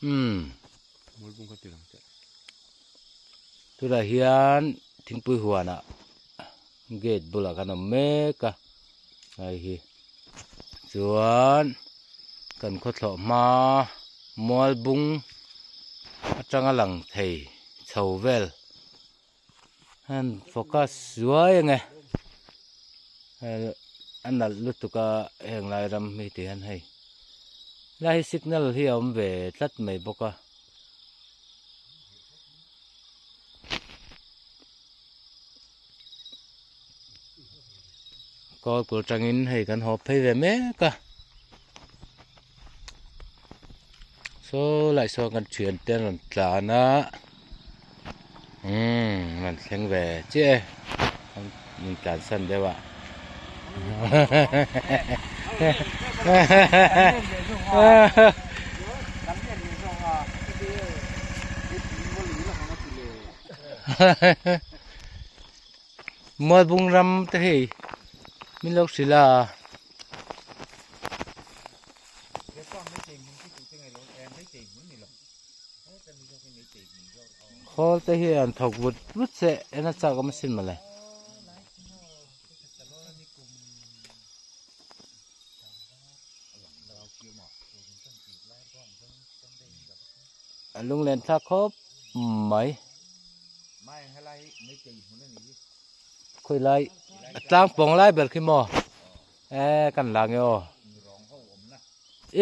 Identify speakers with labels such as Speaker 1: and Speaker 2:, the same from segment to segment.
Speaker 1: Umm. Tunah hian thingpui huanah gate bulah khan a awm mek a hei hi chuan kan khawthlawh hma mual bung atanga lang thei chho vel an focus zuai ang e a nalh lutuk a heng lai ram hi ti hian hei helai hi signal hi a awm ve tlat mai bawk a. Kawl kul tangin hei kan haw phei ve mek a saw lai sawn kan thian te an rawn tlan a umm rawn thleng ve chiah e an in tlan san deuh a Mualbung ram te hei min lo hrilh a. Khawl te hi an thawk vut vut se en a chak awm asin mawle. A lunglen thlak khawp mai. Khawi lai a tlang pawng lai ber khi maw e kan la nge aw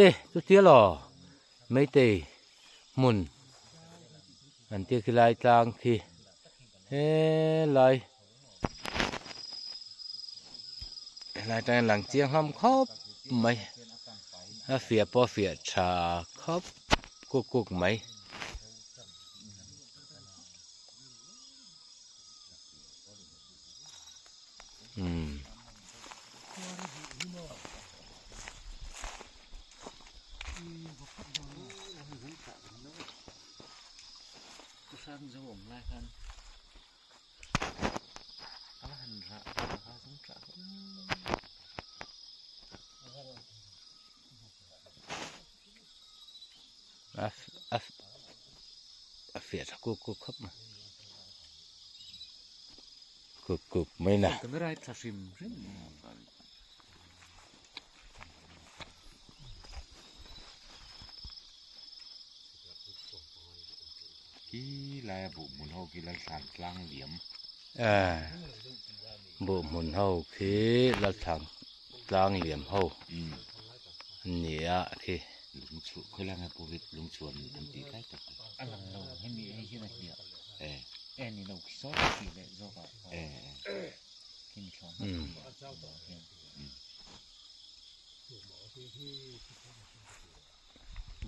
Speaker 1: e chutia law meitei hmun an tia khi lai tlang khi helai helai tang hian lang chiang hlawm khawp mai a fiah pawh a fiah tha khawp kuk kuk mai. Umm. A a a fiah tha kuk kuk khawp mai kuk kuk mai na.
Speaker 2: Camera hi tha hrim hrim.
Speaker 3: Khi laia buh hmun ho khi Lalthlan tlang liam.
Speaker 1: Eh buh hmun ho khi Lalthlan tlang liam ho an ni a khi.
Speaker 3: Lungchhu khawi lai nge pawh lungchhuan an tih lai tak a.
Speaker 2: A lang lo hemi hei hian a hliah
Speaker 3: eh
Speaker 2: e ni lo khi sawi khi leh zawk ah
Speaker 3: eh eh
Speaker 2: khi mi thlawh hma hian.